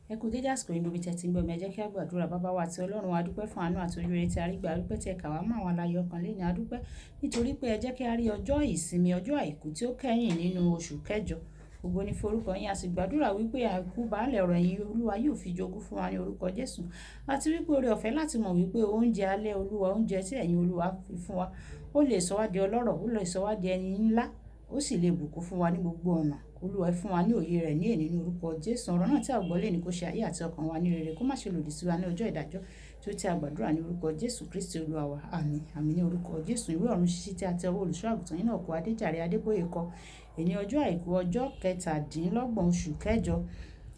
Ẹ kú dédé àsìkò yìí gbogbo ibi tí ẹ ti ń gbọ́ mi. Ẹ jẹ́ kí a gbàdúrà. Baba wa àti Ọlọ́run wa, a dúpẹ́ fún àánú àti ojú rere tí a rí gbà. A dúpẹ́ tí ẹ kà wá mọ́ àwọn aláyọ̀ ọkàn lénìí. A dúpẹ́ nítorí pé ẹ jẹ́ kí a rí ọjọ́ ìsinmi, ọjọ́ àìkú tí ó kẹ́yìn nínú oṣù kẹjọ. Ògo ni fún orúkọ yín. A sì gbàdúrà wípé àìkú baálẹ̀ ọ̀rọ̀ ẹ̀yin Olúwa yóò fi jogún fún wa ní orúkọ Jésù. Àti wípé oore ọ̀fẹ́ láti mọ̀ wípé oúnjẹ alẹ́ Olúwa, oúnjẹ tí ẹ̀yin Olúwa fi fún wa, ó lè sọ wá di ọlọ́rọ̀, ó lè sọ wá di ẹni ńlá, ó sì lè bùkún fún wa ní gbogbo ọ̀nà. Olúwa fún wa ní òye rẹ̀ ní èní ní orúkọ Jésù. Ọ̀rọ̀ náà tí a gbọ́ lénìí kó ṣe ayé àti ọkàn wa ní rere, kó má ṣe lòdì sí wa ní ọjọ́ ìdájọ́ tí ó tí a gbàdúrà ní orúkọ Jésù Kristi Olúwa wa. Àmín. Àmín ní orúkọ Jésù. Ìwé ọ̀run ṣíṣí tí a tẹ ọwọ́ olùṣọ́ àgùntàn yín náà kọ Adéjàre Adébóyè kọ. Èní ọjọ́ àìkú ọjọ́ kẹtàdínlọ́gbọ̀n oṣù kẹjọ.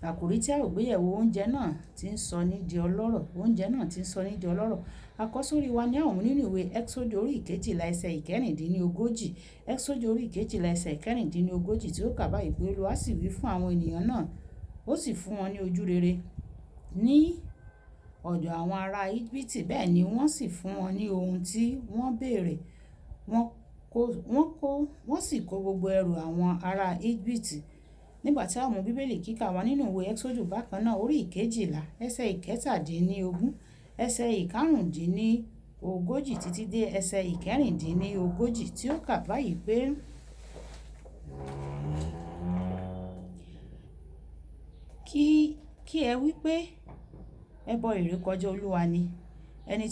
Àkòrí tí a ó gbéyẹ̀wò, oúnjẹ náà tí ń sọ ní di ọlọ́rọ̀. Oúnjẹ náà tí ń sọ ní di ọlọ́rọ̀. Àkọ́sórí wa ní àwọn nínú ìwé Ẹ́xódù orí ìkejìlá ẹsẹ̀ ìkẹrìndínlógójì. Ẹ́xódù orí ìkejìlá ẹsẹ̀ ìkẹrìndínlógójì tí ó kà báyìí pé Olúwa sì wí fún àwọn ènìyàn náà, ó sì fún wọn ní ojú rere ní ọ̀dọ̀ àwọn ará Íjíbítì. Bẹ́ẹ̀ ni wọ́n sì fún wọn ní ohun tí wọ́n béèrè. Wọ́n sì kó gbogbo ẹrù àwọn ará Íjíbítì. Nígbà tí a mú Bíbélì kíkà wá nínú ìwé Ẹ́xódù bákan náà orí ìkejìlá ẹsẹ̀ ìkẹtàdínlógún, ẹsẹ̀ ìkarùndínlógójì títí dé ẹsẹ̀ ìkẹrìndínlógójì tí ó kà báyìí pé, Kí ẹ wí pé ẹbọ ìrékọjá Olúwa ni, ẹni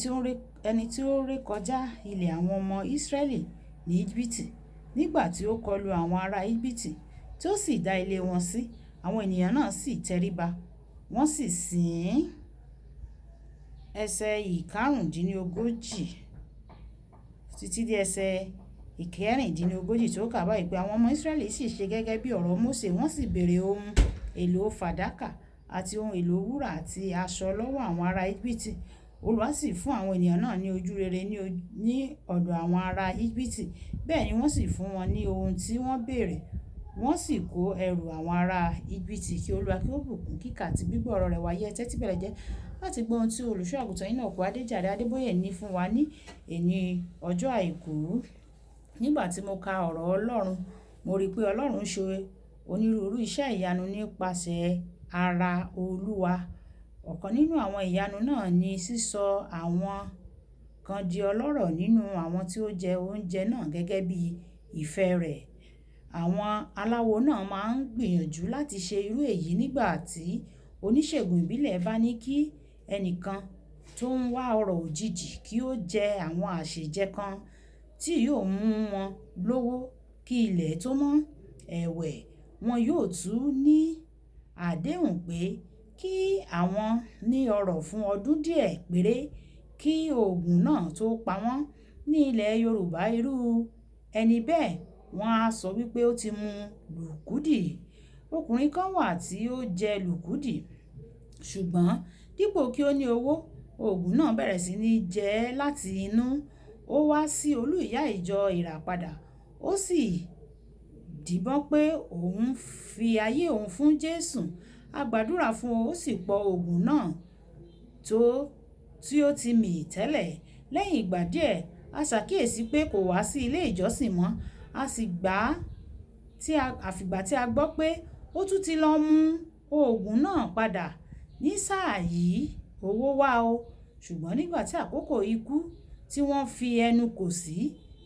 tí ó rékọjá ilẹ̀ àwọn ọmọ Ísírẹ́lì ní Íjíbítì nígbà tí ó kọlu àwọn ará Íjíbítì tí ó sì dá ilé wọn sí. Àwọn ènìyàn náà sì tẹríba, wọ́n sì sìn. Ẹsẹ̀ ìkarùndínlógójì títí dé ẹsẹ̀ ìkẹrìndínlógójì tí ó kà báyìí pé àwọn ọmọ Ísírẹ́lì sì ṣe gẹ́gẹ́ bí ọ̀rọ̀ Mósè, wọ́n sì béèrè ohun èlò fàdákà àti ohun èlò wúrà àti aṣọ lọ́wọ́ àwọn ará Íjíbítì. Olúwa sì fún àwọn ènìyàn náà ní ojú rere ní ọ̀dọ̀ àwọn ará Íjíbítì. Bẹ́ẹ̀ ni wọ́n sì fún wọn ní ohun tí wọ́n béèrè. Wọ́n sì kó ẹrù àwọn ará Íjíbítì. Kí Olúwa kí ó bùkún kíkà àti gbígbọ́ ọ̀rọ̀ rẹ̀ wáyé. Ẹ tẹ́tí bẹ̀lẹ̀ jẹ́ láti gbọ́ ohun tí olùṣọ́ àgùntàn yín náà kọ Adéjàre Adébóyè ní fún wa ní èní ọjọ́ àìkú. Nígbà tí mo ka ọ̀rọ̀ Ọlọ́run, mo rí pé Ọlọ́run ń ṣe onírúurú iṣẹ́ ìyanu nípasẹ̀ ara Olúwa. Ọ̀kan nínú àwọn ìyanu náà ni sísọ àwọn kan di ọlọ́rọ̀ nínú àwọn tí ó jẹ oúnjẹ náà gẹ́gẹ́ bí ìfẹ́ rẹ̀. Àwọn aláwo náà máa ń gbìyànjú láti ṣe irú èyí nígbà tí oníṣègùn ìbílẹ̀ bá ní kí ẹnìkan tó ń wá ọrọ̀ òjijì kí ó jẹ àwọn àsèjẹ kan tí yóò mú wọn lówó kí ilẹ̀ tó mọ́. Ẹ̀wẹ̀, wọn yóò tún ní àdéhùn pé kí àwọn ní ọrọ̀ fún ọdún díẹ̀ péré kí oògùn náà tó pa wọ́n. Ní ilẹ̀ Yorùbá, irú ẹni bẹ́ẹ̀ wọ́n á sọ wípé ó ti mu lùkúdì. Ọkùnrin kan wà tí ó jẹ lùkúdì, ṣùgbọ́n dípò kí ó ní owó, oògùn náà bẹ̀rẹ̀ sí ní jẹ ẹ́ láti inú. Ó wá sí olú ìyá ìjọ Ìràpadà, ó sì díbọ́n pé òun fi ayé òun fún Jésù. A gbàdúrà fún un, ó sì pọ oògùn náà tí ó ti mì tẹ́lẹ̀. Lẹ́yìn ìgbà díẹ̀, a ṣàkíyèsí pé kò wá sí ilé ìjọsìn mọ́. A sì gbà tí a, àfìgbà tí a gbọ́ pé ó tún ti lọ mú oògùn náà padà. Ní sáà yìí, owó wá o. Ṣùgbọ́n nígbà tí àkókò ikú tí wọ́n fi ẹnu kò sí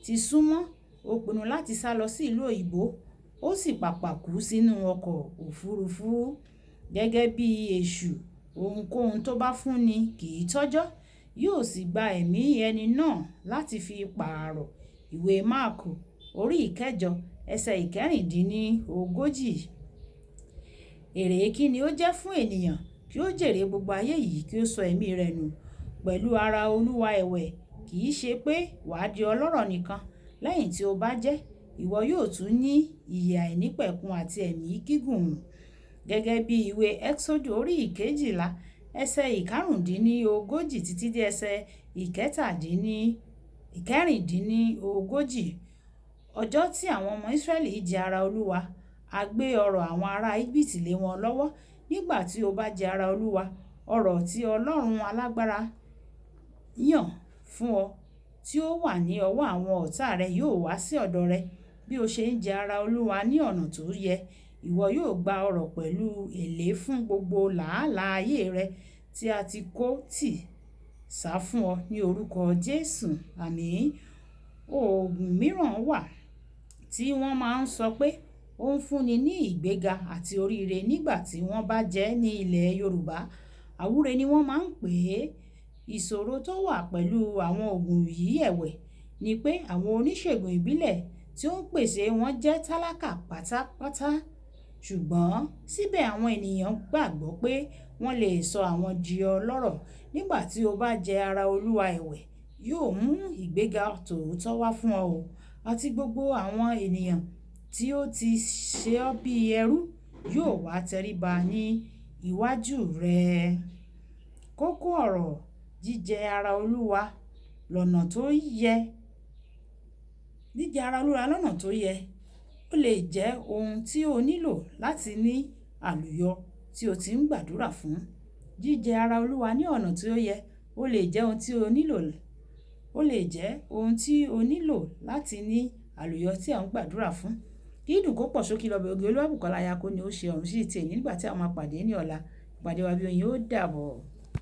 ti súnmọ́, ó pinnu láti sálọ sí ìlú òyìnbó, ó sì pàpà kú sínú ọkọ̀ òfurufú. Gẹ́gẹ́ bí èṣù, ohunkóhun tó bá fúnni kì í tọ́jọ́, yóò sì gba ẹ̀mí ẹni náà láti fi pààrọ̀. Ìwé Máàkù orí ìkẹjọ ẹsẹ̀ ìkẹrìndínlógójì. Èrè kí ni ó jẹ́ fún ènìyàn kí ó jèrè gbogbo ayé yìí kí ó sọ ẹ̀mí rẹ̀ nù pẹ̀lú ara Olúwa ẹ̀wẹ̀? Kì í ṣe pé wà á di ọlọ́rọ̀ nìkan. Lẹ́yìn tí o bá jẹ́, ìwọ yóò tún ní ìyè àìnípẹ̀kun àti ẹ̀mí gígùn. Gẹ́gẹ́ bí ìwé Ẹ́xódù orí ìkejìlá ẹsẹ̀ ìkarùndínlógójì títí dé ẹsẹ̀ ìkẹrìndínlógójì. Ọjọ́ tí àwọn ọmọ Ísírẹ́lì jẹ ara Olúwa, a gbé ọrọ̀ àwọn ará Íjíbítì lé wọn lọ́wọ́. Nígbà tí o bá jẹ ara Olúwa, ọrọ̀ tí Ọlọ́run alágbára yàn fún ọ tí ó wà ní ọwọ́ àwọn ọ̀tá rẹ yóò wá sí ọ̀dọ̀ rẹ. Bí o ṣe ń jẹ ara Olúwa ní ọ̀nà tó yẹ, Ìwọ yóò gba ọrọ̀ pẹ̀lú èlé fún gbogbo làálàá ayé rẹ tí a ti kó tì sá fún ọ ní orúkọ Jésù. Àmín. Oògùn mìíràn wà tí wọ́n máa ń sọ pé ó ń fúnni ní ìgbéga àti oríire nígbà tí wọ́n bá jẹ ẹ́ ní ilẹ̀ Yorùbá. Àwúre ni wọ́n máa ń pè é. Ìṣòro tó wà pẹ̀lú àwọn òògùn yìí ẹ̀wẹ̀ ni pé àwọn oníṣègùn ìbílẹ̀ tí ó ń pèsè wọn jẹ́ tálákà pátápátá. Ṣùgbọ́n síbẹ̀ àwọn ènìyàn gbàgbọ́ pé wọ́n lè sọ àwọn di ọlọ́rọ̀. Nígbà tí o bá jẹ ara Olúwa ẹ̀wẹ̀, yóò mú ìgbéga tòótọ́ wá fún ọ o, àti gbogbo àwọn ènìyàn tí ó ti ṣe ọ́ bí ẹrú yóò wá tẹríba ní iwájú rẹ. Kókó ọ̀rọ̀: jíjẹ ara Olúwa lọ́nà tó yẹ. Jíjẹ ara Olúwa lọ́nà tó yẹ, ó lè jẹ́ ohun tí o nílò láti ní àlùyọ tí o ti ń gbàdúrà fún. Jíjẹ ara Olúwa ní ọ̀nà tí ó yẹ, ó lè jẹ́ ohun tí o nílò, ó lè jẹ́ ohun tí o nílò láti ní àlùyọ tí ò ń gbàdúrà fún. Kí dùn kó pọ̀ sókí lọ́bẹ̀ oge. Olúwabùkọ́lá Ayako ni ó ṣe ọ̀run sí ti èní nígbà tí a máa pàdé ní ọ̀la. Ìpàdé wa bí oyin, ó dàbọ̀.